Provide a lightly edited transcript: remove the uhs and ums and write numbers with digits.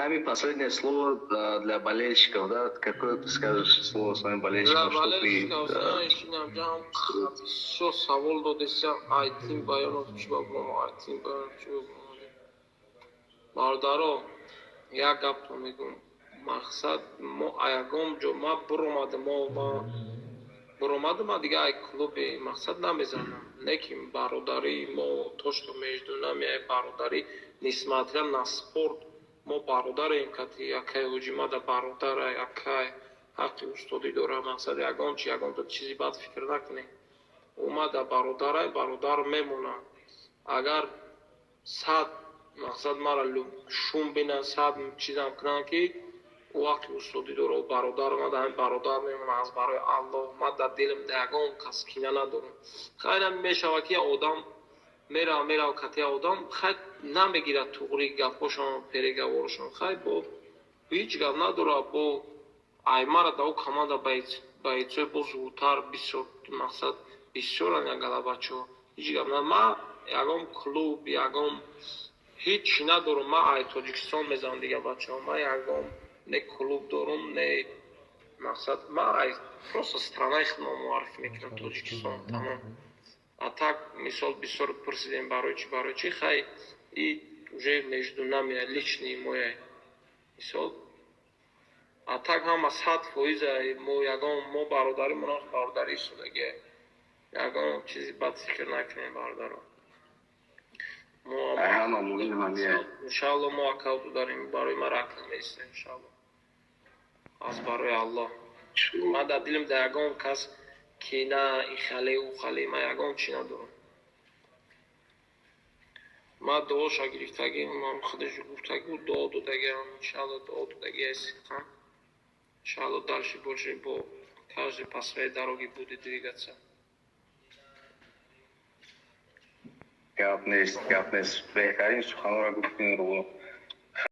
Самое последнее слово для болельщиков, да? Какое ты скажешь слово своим Для болельщикам, что ты болельщиков, знаешь, инам бисёр савол додеся, Айтин Баёнов чӣ ба бурома, Айтин Баёнов чӣ ба буромаде. Бародаро, як гапто мегӯм. Мақсад мо ягон ҷо ма буромадам, ма буромадам, ма дига ай клуби мақсад намезанам. Не ки бародарии мо то что между нами ай бародарӣ, несмотря на спорт, мо бародарем кати акай Ҳоҷимада бародарай, акай ҳаққи устодӣ дора. Мақсад ягон чи, ягон чизи бад фикр накунем. Омада бародарай, бародар мемонад. Агар 100 мақсад мара шум бинанд, 100 чизам кунанд, ки ӯ ҳаққи устодӣ дора, ӯ бародар омада, ҳамин бародар мемонад аз барои Аллоҳ. Ман дар дилам да ягон кас кина надорам. Хайрам мешавад, ки одам мерава, мерава кати одам, хай намегирад туғри гапҳошон, переговорошон, хай бо ҳеҷ гап надорад. Бо аймара да ӯ команда бойцои бо зудтар бисёр, мақсад бисёран ягала бачаҳо, ҳеҷ гап на. Ман ягон клуб, ягон ҳеҷ чӣ надорам. Ман ай Тоҷикистон мезанам дига, бачаҳо. Ман ягон не клуб дорум, не мақсад, ман ай просто странаи худро муаррифӣ мекунам, Тоҷикистон, тамом. А так мисол бисёр пурсидем, барои чӣ, барои чӣ, хай и уже между нами, личный моя мисол. А так ҳама 100% мо ягон мо бародари мо бародари истодагия, ягон чизи бад фикр накунем, бародаро. Мо ҳама муҳим ҳамия. Иншаалло, мо акавту дарем, барои мара акл меистем, иншаалло, аз барои Аллоҳ. Ман дар дилам да ягон кас кина, ихале, ухале, ман ягон чӣ надорам. Ман дуоша гирифтагӣ, ман худаш гуфтагӣ, дуо додагиам, иншаалло, дуо додагӣ сидқан. Иншаалло, дальше больше бо каждый по своей дороге будет двигаться. Гап нест, гап нест. Беҳтарин суханҳоро гуфтин, Рулло.